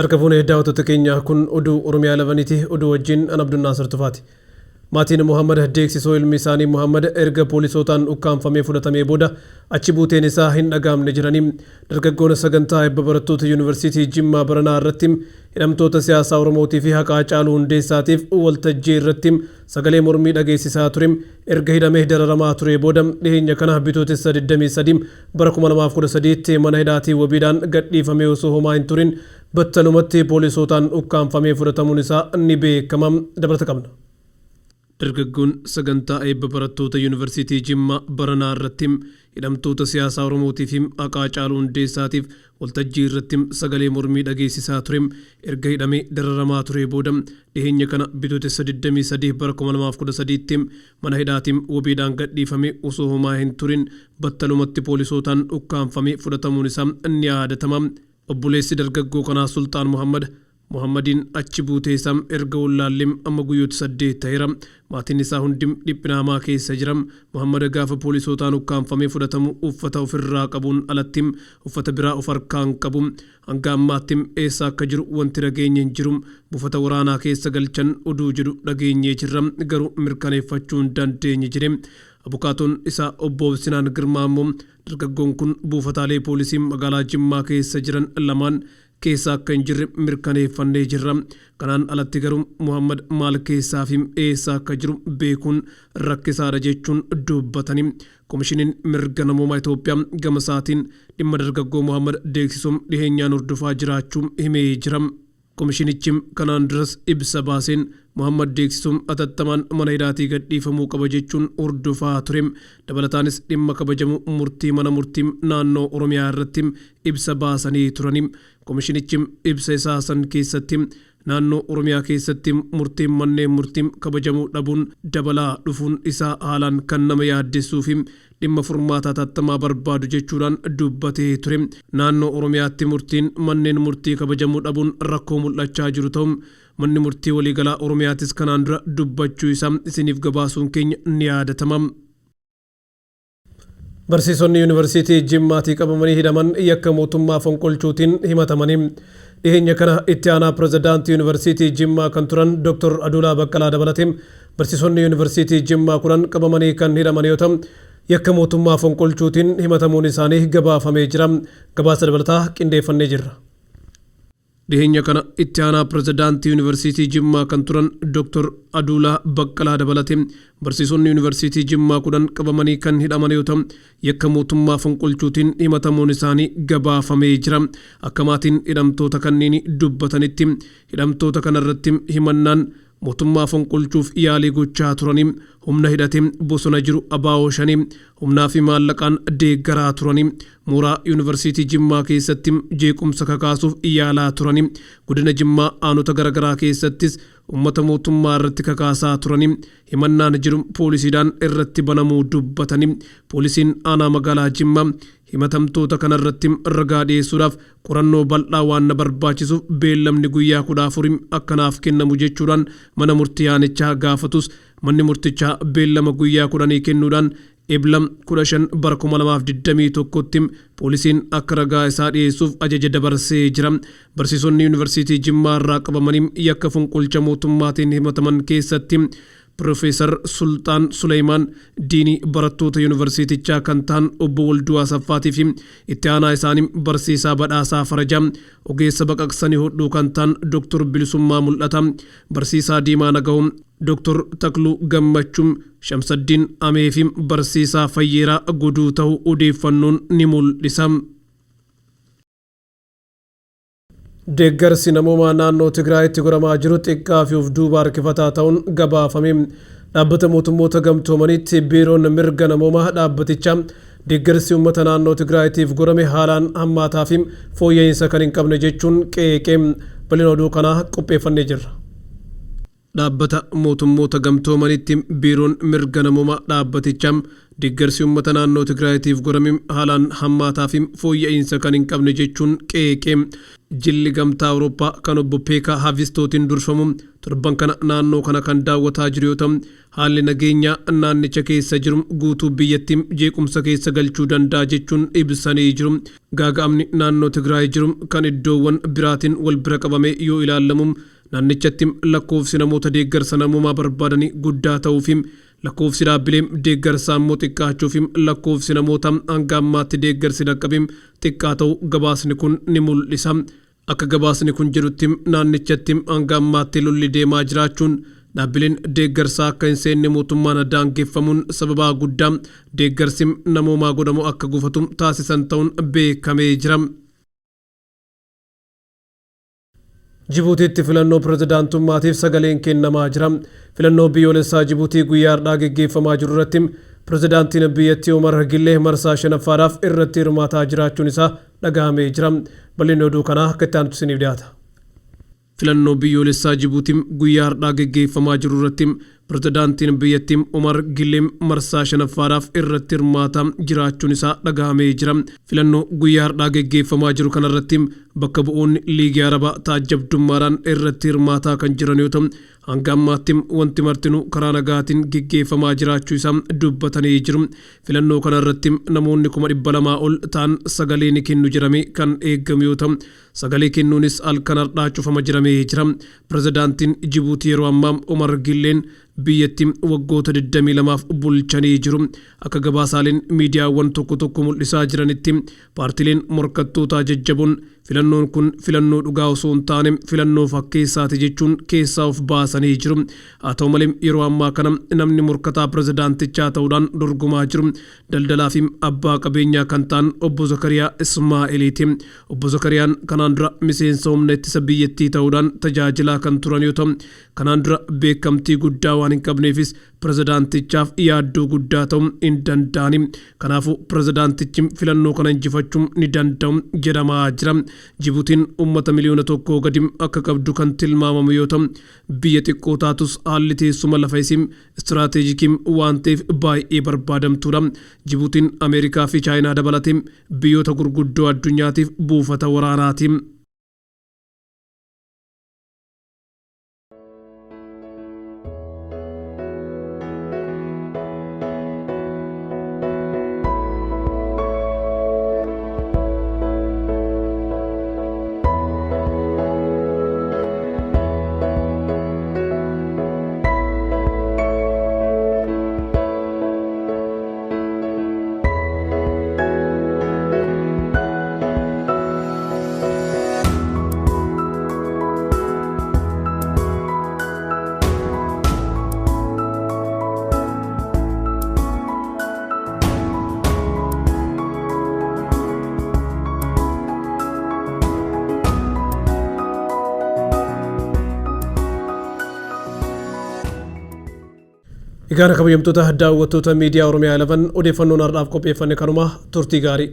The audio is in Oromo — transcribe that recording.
Harka fuunee daawwattoota keenya kun oduu Oromiyaa 11ti. Oduu wajjin an Abdunnaasir Tufaati. Maatiin Muhammad Deeksisoo ilmi isaanii Muhammad erga poolisootaan ukkaamfamee fudhatamee booda achi buuteen isaa hin dhaga'amne jedhanii dargaggoon sagantaa eebba barattoota Yuunivarsiitii Jimmaa baranaa irratti hidhamtoota siyaasaa Oromootii fi haqa Hacaaluu Hundeessaatiif waltajjii irratti sagalee mormii dhageessisaa ture erga hidhamee dararamaa turee booda dhiheenya kana Bitootessa 23 bara 2013tti mana hidhaatii wabiidhaan gadhiifamee osoo homaa hin turin battalumatti poolisootaan ukkaamfamee fudhatamuun isaa ni beekama. Dabalata qabna. Dargaggoon sagantaa eebba barattoota Yuunivarsiitii Jimmaa baranaa irratti hidhamtoota siyaasaa Oromootii fi haqa Hacaaluu Hundeessaatiif waltajjii irratti sagalee mormii dhageessisaa ture erga hidhamee dararamaa turee booda dhiheenya kana Bitootessa 23 bara 2013tti mana hidhaatiin wabiidhaan gadhiifamee osoo homaa hin turin battalumatti poolisootaan ukkaamfamee fudhatamuun isaa ni yaadatama. Obboleessi dargaggoo kanaa Sulxaan Muhammad Muhammadiin achi buutee isaa erga wallaallee amma guyyoota 8 taheera. Maatiin isaa hundi dhiphina hamaa keessa jira. Muhammad gaafa poolisootaan ukkaamfamee fudhatamu uffata ofirraa qabuun alatti uffata biraa of harkaa hin qabu. Hanga ammaatti eessa akka jiru wanti dhageenye hin jiru. Buufata waraanaa keessa galchan oduu jedhu dhageenyee jirra. Garuu mirkaneeffachuu hin dandeenye jedhe. Abukaatoon isaa Obbo Obsinaan Girmaa ammoo dargaggoon kun buufataalee poolisii magaalaa Jimmaa keessa jiran lamaan keessa akka hin jirre mirkaneeffannee jirra. Kanaan alatti garuu Muhammad maal keessaa fi eessa akka jiru beekuun rakkisaadha jechuun dubbatani. Komishiniin Mirga Namoomaa Itoophiyaa gama isaatiin dhimma dargaggoo Muhammad Deeksisoo dhiheenyaan hordofaa jiraachuu himee jira. Komishinichi kanaan duras ibsa baaseen Muhammad Deeksisoo atattamaan mana hidhaatii gadhiifamuu qaba jechuun hordofaa ture. Dabalataanis dhimma kabajamuu murtii mana murtii naannoo Oromiyaa irratti ibsa baasanii turani. Komishinichi ibsa isaa san keessatti naannoo Oromiyaa keessatti murtiin manneen murtii kabajamuu dhabuun dabalaa dhufuun isaa haalaan kan nama yaaddessuu fi dhimma furmaata hatattamaa barbaadu jechuudhaan dubbatee ture. Naannoo Oromiyaatti murtiin manneen murtii kabajamuu dhabuun rakkoo mul'achaa jiru ta'uu Manni Murtii Waliigalaa Oromiyaatis kanaan dura dubbachuu isaa isiniif gabaasuun keenya ni yaadatama. Barsiisonni Yuunivarsiitii Jimmaatii qabamanii hidhaman yakka mootummaa fonqolchuutiin himatamanii. Dhiheenya kana itti aanaa pirezidaantii Yuunivarsiitii Jimmaa kan turan Dr. Aduulaa Baqqalaa dabalatee barsiisonni Yuunivarsiitii Jimmaa 10 qabamanii kan hidhaman yoo ta'u, yakka mootummaa fonqolchuutiin himatamuun isaanii gabaafamee jira. Gabaasa dabalataa qindeeffannee jirra. Dhiheenya kana Itti Aanaa Pirezidaantii Yuunivarsiitii Jimmaa kan turan Dr. Aduulaa Baqqalaa dabalatee barsiisonni Yuunivarsiitii Jimmaa 10 qabamanii kan hidhaman yoo ta'u, yakka mootummaa fonqolchuutiin himatamuun isaanii gabaafamee jira. Akka maatiin hidhamtoota kanniinii dubbatanitti, hidhamtoota kanarratti himannaan Mootummaa fonqolchuuf yaalii gochaa turanii, humna hidhatee bosona jiru ABO Shanee humnaa fi maallaqaan deeggaraa turanii, mooraa Yuunivarsiitii Jimmaa keessatti jeequmsa kakaasuuf yaalaa turanii, godina Jimmaa aanota garagaraa keessattis ummata mootummaa irratti kakaasaa turanii himannaan jedhu poolisiidhaan irratti banamuu dubbatanii, poolisiin aanaa magaalaa Jimmaa Himatamtoota kanarratti ragaa dhiyeessuudhaaf qorannoo bal'aa waan na barbaachisuuf beellamni guyyaa 14 akka naaf kennamu jechuudhaan mana murtii aanichaa gaafatus manni murtichaa beellama guyyaa kudhanii kennuudhaan Ebla 15 bara 2021tti poolisiin akka ragaa isaa dhiyeessuuf ajaja dabarsee jira. Barsiisonni Yuunivarsiitii Jimmaa irraa qabamanii yakka fonqolcha mootummaatiin himataman keessatti Pirofeesar Sulxaan Suleymaan, Diinii barattoota Yuunivarsiitichaa kan tahan Obbo Walduu Asaffaatii fi itti aanaa isaanii Barsiisaa Badhaasaa Farajaa, ogeessa baqaqsanii hodhuu kan tahan Doktor Bilisummaa Mul'ataa, Barsiisaa Diimaa Nagahoo, Doktor Takluu Gammachuu, Shamsaddiin Amee fi Barsiisaa Fayyeeraa Goduu tahuu odeeffannoon ni mul'isa. Deeggarsi namoomaa naannoo Tigraayitti godhamaa jiru xiqqaa fi of duuba harkifataa ta'uun gabaafame. Dhaabbata Mootummoota Gamtoomaniitti Biiroon Mirga Namoomaa dhaabbatichaa deeggarsi uummata naannoo Tigraayitiif godhame haalaan hammaataa fi fooyya'iinsa kan hin qabne jechuun qeeqe. Bal'ina oduu kanaa qopheeffannee jirra. Dhaabbata Mootummoota Gamtoomaniitti Biiroon Mirga Namoomaa dhaabbatichaa Deeggarsi uummata naannoo Tigraayitiif godhame haalaan hammaataa fi fooyya'insa kan hin qabne jechuun qeeqe. Jilli Gamtaa Awurooppaa kan obbo Peekaa Haavistootiin durfamu torban kana naannoo kana kan daawwataa jiru yoo ta'u, haalli nageenyaa naannicha keessa jiru guutuu biyyattii jeequmsa keessa galchuu danda'a jechuun ibsanii jiru. Gaaga'amni naannoo Tigraay jiru kan iddoowwan biraatiin wal bira qabamee yoo ilaalamu, naannichatti lakkoofsi namoota deeggarsa namoomaa barbaadanii guddaa ta'uu fi lakkoofsi dhaabbilee deeggarsaa immoo xiqqaachuu fi lakkoofsi namoota hanga ammaatti deeggarsi dhaqqabe xiqqaa ta'uu gabaasni kun ni mul'isa. Akka gabaasni kun jedhutti, naannichatti hanga ammaatti lolli deemaa jiraachuun, dhaabbileen deeggarsaa akka hin seenne mootummaan daangeffamuun sababaa guddaa deeggarsi namoomaa godhamu akka gufatu taasisan ta'uun beekamee jira. Jibuutiitti filannoo pirezidaantummaatiif sagaleen kennamaa jira. Filannoo biyyoolessaa Jibuutii guyyaa har'aa geggeeffamaa jiru irratti pirezidaantiin biyyattii Omar Gillee marsaa shanaffaadhaaf irratti hirmaataa jiraachuun isaa dhagahamee jira. Bal'inni oduu kanaa akka itti aanutti isiniif dhiyaata. Filannoo biyyoolessaa Jibuutii guyyaa har'aa geggeeffamaa jiru irratti pirezidaantiin biyyattii Omar Gillee marsaa shanaffaadhaaf irratti hirmaataa jiraachuun isaa dhagahamee jira. Filannoo guyyaa har'aa geggeeffamaa jiru kanarratti bakka bu'oonni Liigii Arabaa taajjabdummaadhaan irratti hirmaataa kan jiran yoo ta'u, hanga ammaatti wanti martinuu karaa nagaatiin geggeeffamaa jiraachuu isaa dubbatanii jiru. Filannoo kanarratti namoonni 200,000 ol ta'an sagalee ni kennu jedhamee kan eegamu yoo ta'u, sagalee kennuunis halkan har'aa cufama jedhamee jira. Pirezidaantiin Jibuutii yeroo ammaa Omar Gilleen biyyattii waggoota 22f bulchanii jiru. Akka gabaasaaleen miidiyaawwan tokko tokko mul'isaa jiranitti, paartileen morkattootaa jajjaboon filannoon kun filannoo dhugaa osoo hin taane filannoo fakkeessaati jechuun keessaa of baasanii jiru. Haa ta'u malee, yeroo ammaa kana namni morkataa pirezidaantichaa ta'uudhaan dorgomaa jiru daldalaa fi abbaa qabeenyaa kan ta'an obbo Zakariyaa Ismaa'eliiti. Obbo Zakariyaan kanaan dura miseensa humna ittisa biyyattii ta'uudhaan tajaajilaa kan turan yoo ta'u, kanaan dura beekamtii guddaa waan hin qabneefis pirezidaantichaaf yaaddoo guddaa ta'uu hin danda'ani. Kanaafuu pirezidaantichi filannoo kana injifachuu ni danda'u jedhamaa jira. Jibuutiin uummata 1 miliyoona gadi akka qabdu kan tilmaamamu yoo ta'u, biyya xiqqoo taatus haalli teessuma lafa isii istiraateejikii waan ta'eef baay'ee barbaadamtuudha. Jibuutiin Ameerikaa fi Chaayinaa dabalatee biyyoota gurguddoo addunyaatiif buufata waraanaati. Egaa, kabajamtoota daawwattoota miidiyaa Oromiyaa 11, odeeffannoon har'aaf qopheeffanne kanuma. Turtii gaarii.